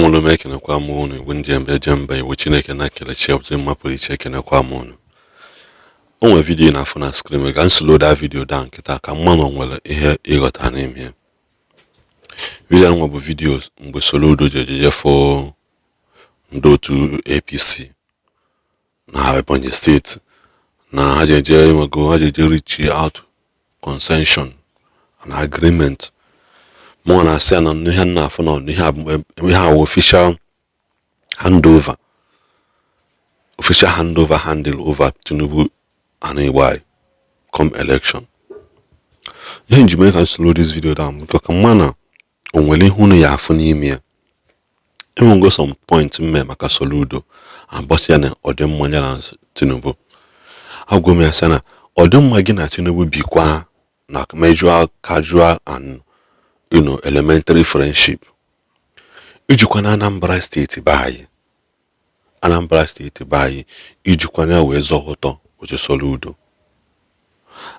Ụmụnne m, ekenekwa m unu. Igwe ndị ebe eje mba, iwu Chineke na-ekele chi ọbụzi mma pụrụ iche. Ekenekwa m unu. O nwere video na-afụ na screen ka m slow that video down kịta ka mma na o nwere ihe ịghọta n'ime ya. Video nwa bụ video mgbe Soludo ji ejeje fụ ndị otu APC na Ebonyi Steeti na ha ji eje enwego ha ji eje reach out consensus and agreement. Mụnwa na-asị ya na ihe m na-afụ na ihe a bụ ihe a wụ official handover, official handover, handle over Tinubu and Igbo anyị come election. Ihe nji mee ka m slow this video down because ka mma na o nwere ihe unu ya afụ n'ime ya. Enwego some point mme maka Soludo agbọsị ya na ọdịmma ya na Tinubu. Agwa m ya sị na ọdịmma gị na Tinubu bikwa na mejual casual and elementary friendship ijikwa na Anambra Steeti be anyị, Anambra Steeti be anyị, ijikwa ya wee zọọ ụtọ otu Soludo.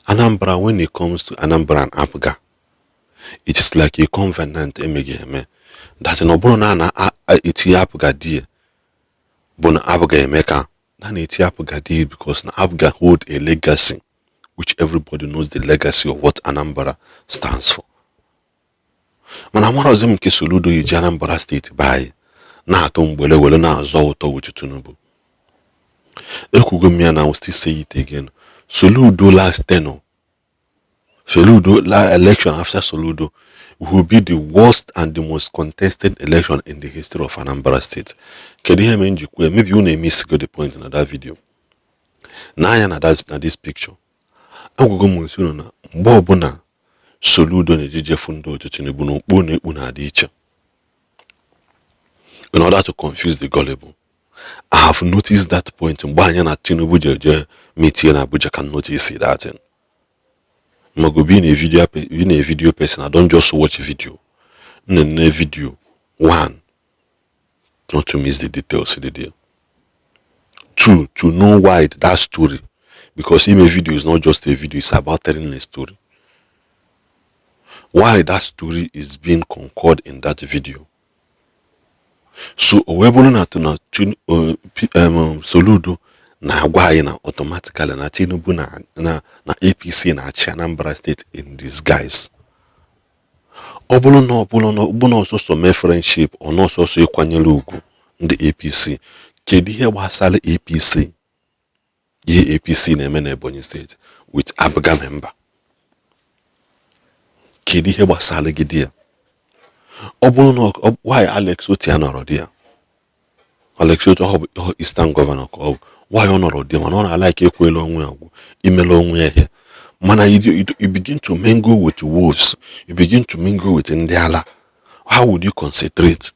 Anambra, when it comes to Anambra and APGA, it is like a covenant emeghị eme that na ọ bụrụ na a na-etinye APGA die bụ na APGA eme ka na na-etinye APGA die because na APGA hold a legacy which everybody knows, the legacy of what Anambra stands for. Mana amarozi m nke Soludo yi ji Anambra Steeti be anyị na-atụ mgbele were na-azọ ụtọ with Tinubu. Ekwugo m ya na I will still say it again: Soludo last tenure, Soludo last election after Soludo will be the worst and the most contested election in the history of Anambra State. Kedu ihe mere m ji kwuo? Maybe unu emisigo the point na that video n'anya na that na this picture. Agwago m nsi unu na mgbe ọbụla Soludo na-ejejefu ndị otu Tinubu na okpu na-ekpu na-adị iche in order to confuse the gullible. I have noticed that point mgbe anyị na Tinubu ji eje meetie na Abuja ka m notice that thing. Mago being a video person, I don't just watch video. Nne video one, not to miss the details dị there. Two, to know why that story, because ime video is not just a video, it's about telling a story. Why that story is being concord in that video. So o wee bụrụ na na Soludo na-agwa anyị na automatically na Tinubu na APC na-achị Anambra State in disguise. Ọ bụrụ na ọ bụrụ na ọ bụ na ọsọsọ mee friendship, ọ na ọsọsọ ịkwanyere ugwu ndị APC, kedu ihe gbasara APC, ihe APC na-eme na Ebonyi Steeti with APGA member? Kedu ihe gbasara gị di ya? Ọ bụrụ na why Alex Otti nọrọ di ya? Alex Otti ọ bụ Eastern Governor ka ọ bụ. Why ọ nọrọ di ya? Mana ọ na-alike ekwela onwe ya ọgwụ imela onwe ya ihe. Mana you begin to mingle with wolves, you begin to mingle with ndị ala, how would you concentrate?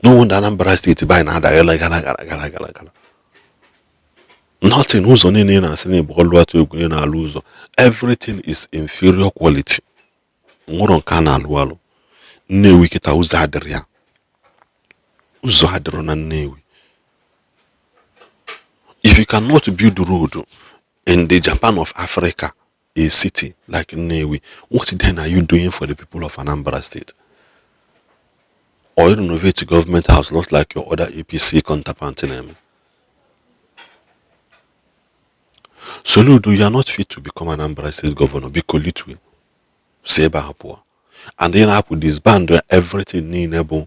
No wonder Anambra Steeti be anyị na-ada gara gara gara gara gara gara. Nothing. Ụzọ niile ị na-asị na ịbụ ọlụ atụ egwu ị na-alụ ụzọ, everything is inferior quality. Nwụrụ nke a na-alụ alụ. Nnewi kịta, ụzọ adịrị ya, ụzọ adịrọ na Nnewi. If you cannot build road in the Japan of Africa, a city like Nnewi, what then are you doing for the people of Anambra State? Or you renovate government house, not like your other APC counterpart na-eme. Soludo, you are not fit to become Anambra State governor. Biko litwe si ebe ahụ pụọ and ị na-apụ, disband everything niile bụ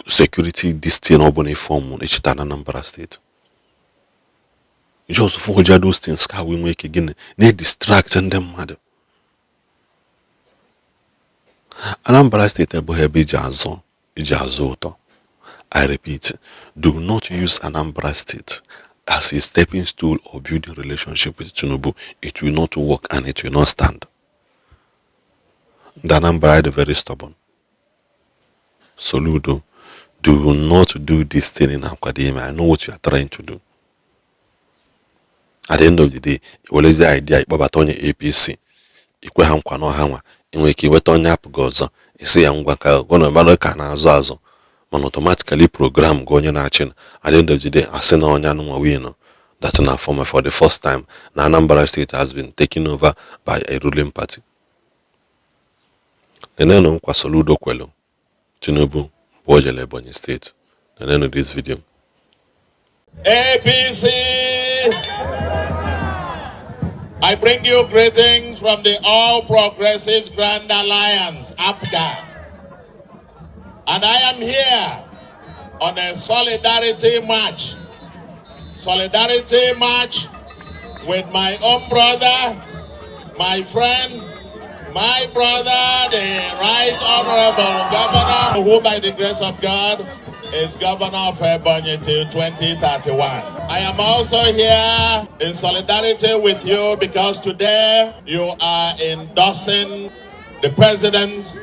security, this thing ọ bụla form echeta na Anambra Steeti. Just forge those things ka wee nwee ike gịnị na-distract ndị mmadụ. Anambra Steeti abụghị ebe iji azụ ụtọ. I repeat, do not use Anambra State as a stepping stool or building relationship with Tinubu. It will not work and it will not stand. Ndị Anambra dị very stubborn. Soludo, do not do this thing in akwado ime. I know what you are trying to do. At the end of the day, iwerezi idea ịkpọbata onye APC, ikwe ha nkwa na ọha nwa enwere ike iweta onye APGA ọzọ, isi ya ngwa ka gọna mmadụ ka na-azụ azụ, mana automatically program gị onye na-achị. At the end of the day, asị na onye anụnwa win that na former for the first time na Anambra State has been taken over by a ruling party. Nenenu nkwa Soludo kwelu Tinubu Mgbe o jere Ebonyi steeti. Nenenu this video. APC. I bring you greetings from the All Progressives Grand Alliance, APGA. And I am here on a solidarity march. Solidarity march with my own brother, my friend, my brother, the Right Honorable Governor, who by the grace of God is Governor of Ebonyi till 2031. I am also here in solidarity with you because today you are endorsing the President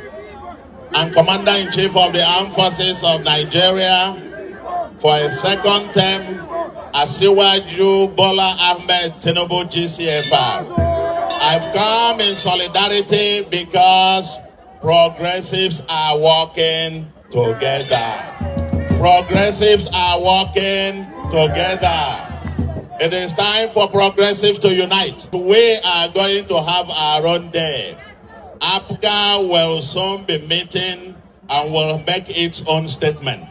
and Commander-in-Chief of the Armed Forces of Nigeria for a second term, Asiwaju Bola Ahmed Tinubu GCFR. I've come in solidarity because progressives are working together. Progressives are working together. It is time for progressives to unite. We are going to have our own day. APGA will soon be meeting and will make its own statement.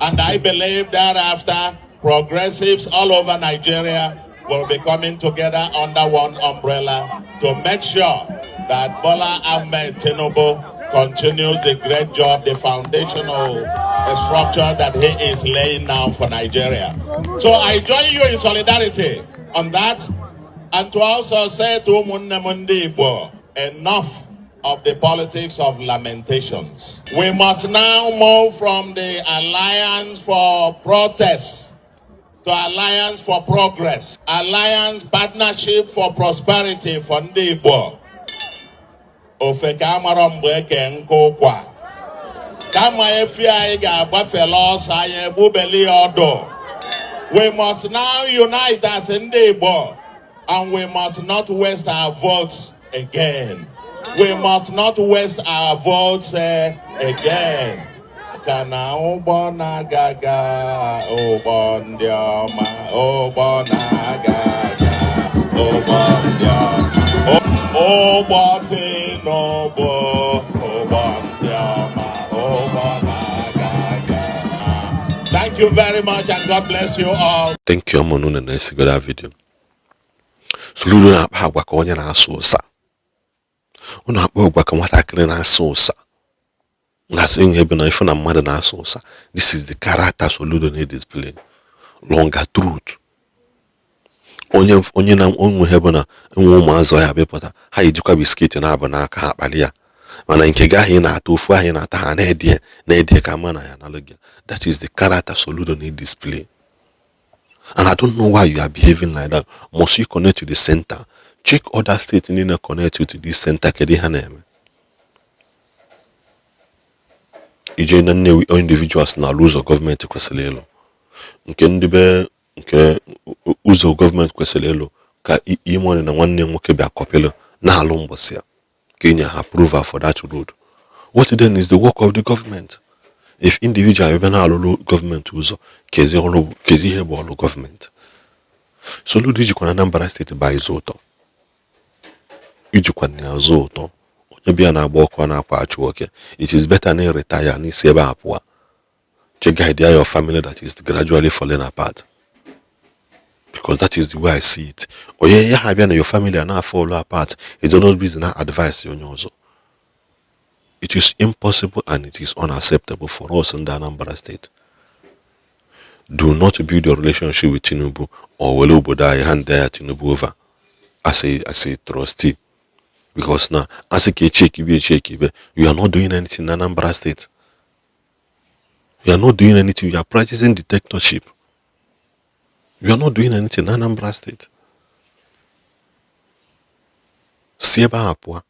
And I believe thereafter, progressives all over Nigeria will be coming together under one umbrella to make sure that Bola Ahmed Tinubu continues the great job, the foundational structure that he is laying now for Nigeria. So I join you in solidarity on that, and to also say to ụmụnne m ndị Igbo, enough of the politics of lamentations. We must now move from the alliance for protests to alliance for progress, alliance partnership for prosperity for ndị Igbo. Ofeke amarọ mgbe eke nkụ ụkwa. Kama efi anyị ga-agbafela ọsọ, anyị egbubeli ya ọdụ. We must now unite as ndị Igbo, and we must not waste our votes again. We must not waste our votes again. Ka na ụgbọ na-aga aga, ụgbọ ndị ọma, ụgbọ na-aga aga, ụgbọ ndị ọma. Ụgbọ Tinubu, ụgbọ ndị ọma, ụgbọ na-aga aga. Thank you very much and God bless you all. Thank you. Ama na unu na-esigo that video. Soludo na-akpa agwa ka onye na-asụ ụsa. Ọ na-akpa agwa ka nwatakịrị na-asụ ụsa. Ngasị enwe ebe na ife na mmadụ na-asụ ụsa. This is the character Soludo na-display. Longer truth. Onye onye na onwe ha bụ na enwe ụmụazụ ya bịapụta, ha ejikwa biscuit na-abụ n'aka ha akpali ya, mana nke gị ahụ ị na-ata, ofu ahụ ị na-ata, ha na-ede na-ede ka ama na ya analụ gị. That is the character Soludo na-display, and I don't know why you are behaving like that. Must you connect to the center? Check other states niile connect you to this center. Kedu ihe ha na-eme? Ije na Nnewi, individuals na-alụ ụzọ gọọmenti kwesịrị ịlụ, nke ndị be nke ụzọ gọọmenti kwesịrị ịlụ ka Imoni na nwanne nwoke bịa kọpịlụ na-alụ mbọsị ya ka enye ha approval for that road. What then is the work of the government if individual ebe na-alụrụ gọọmenti ụzọ? Kezi ọrụ, kezi ihe bụ ọrụ gọọmenti? Soludo, ijikwa na Anambra steeti ba ịzụ ụtọ, ijikwa na azụ ụtọ. Onye bịa na-agba ọkụ a na-akwa achụ oke. It is better na retire n'isi ebe a pụọ, je guide your family that is gradually falling apart, because that is the way I see it. Onye ya ha bịa na your family a na-fall apart, you don't busy na advice onye ọzọ. It is impossible and it is unacceptable for us in the Anambra State. Do not build your relationship with Tinubu or were obodo anyị hand ya Tinubu over as a trustee, because now asị ka echekibe echekibe, you are not doing anything in Anambra State. You are not doing anything. You are practicing dictatorship. You are not doing anything in Anambra State. Si ebe ahụ pụọ.